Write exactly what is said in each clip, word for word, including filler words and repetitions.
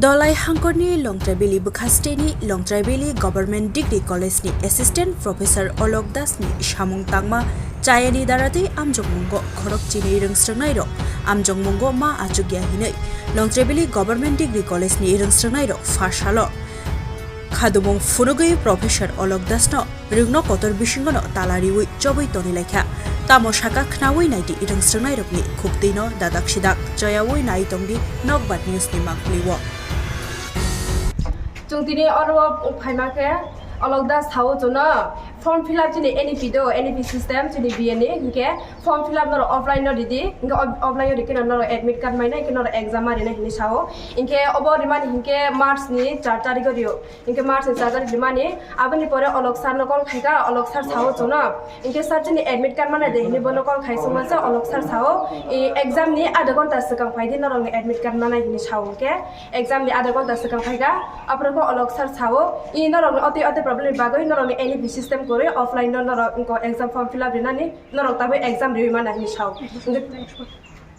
Dolai hangkorni Longtraibili bwkhasteni Longtraibili Government Degree College ni Assistant Professor Olok Das ni samung tangma chayani daratwi amjokmungo khorok chinwi rwngsrwngnairok amjokmungo ma achukya hinwi Longtraibili Government Degree College ni rwngsrwngnairok pha salo khadumung phunugwi Professor Olok Das no rwngno kotor bisingono tala riwi chobwi tonilaikha. Tamo saka khnawi naidi rwngsrwngnairokni khuktwino dadak sidak choyawi nai tongdi Nokbar News ni mangpilio. Chwng tini oro phaima khe Olok Das sao chwngno form fill up chini N E P do, N E P system chini B A ni, hinkhe form fill up norok offline no ridi, hinkhe off-, offline no rikhe norok admit card maina, hinkhe norok exam ma rina hinwi sao. Hinkhe obo rimani hinkhe March ni char tarikh o rio. Hinkhe March ni char tarikh rimani, aboni pore Olok sir no call khaikha, Olok sir sao chwngno. Hinkhe sir chini admit card manai de hinwi bono call khai songma se Olok sir sao, i exam ni adha ghonta swkang phaidi norokni admit card manai hinwi sao hinkhe, exam ni adha ghonta swkang phaikha, aphuru khe Olok sir sao, i norokni otwi otwi problem ni bagwi norokni N E P system kwrwi offline no norok wngkha exam form fill up rinani, norok tabuk exam riwi mana hinwi sao.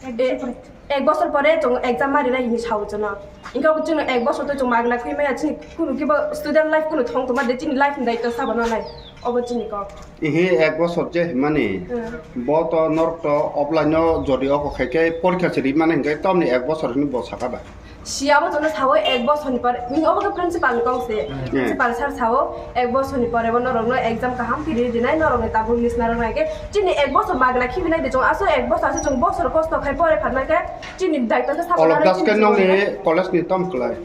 Hinkhe, e, ek bosor pore chwng exam ma rinai hinwi sao chwngno. Hinkhe obo chwngno ek bosor to chwng magna khwi maya, chini kunu kibo student life kunu thong tongma de, chini life ni daitw sabo nanai. Obo chini kok. Ihi ek bosor je himani, Hmm. Bo to norok to offline no jodi oko khai khe porikha se ri mani hinkhe tamni ek bosor hinwi bo saka ba? Siabo chwngno sao ek bosor ni pore, ni obo khe principal ni kok se. Hmm. Principal sir sao ek bosor ni pore bo norok no exam kaham khe ri dinai, norok ni tabuk list narok nai khe chini ek bosor magna khibi nai de chwng, aso ek bosor aso chwng bosor kosto khai pore phatna khe chini daitw khe sabo Olok nanai Das chini khe chwng nongni college ni tom kwlai?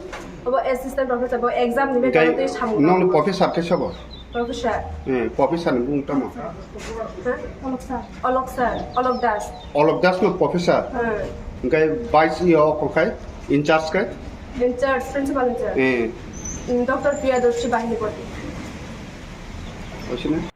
Obo assistant professor, bo exam ni Hinkhe bekar twi samung nongni tangma. Professor khe sabo? Professor. Eh, professor ni bung tamo? Ha? Olok sir. Olok sir, Olok Das. Olok Das no professor. Hmm. Hinkhe vice yo oko khai in charge khai? In charge, principal in charge. Eh. Mm, Doctor Priyadarshi Bahinipati. Oisine?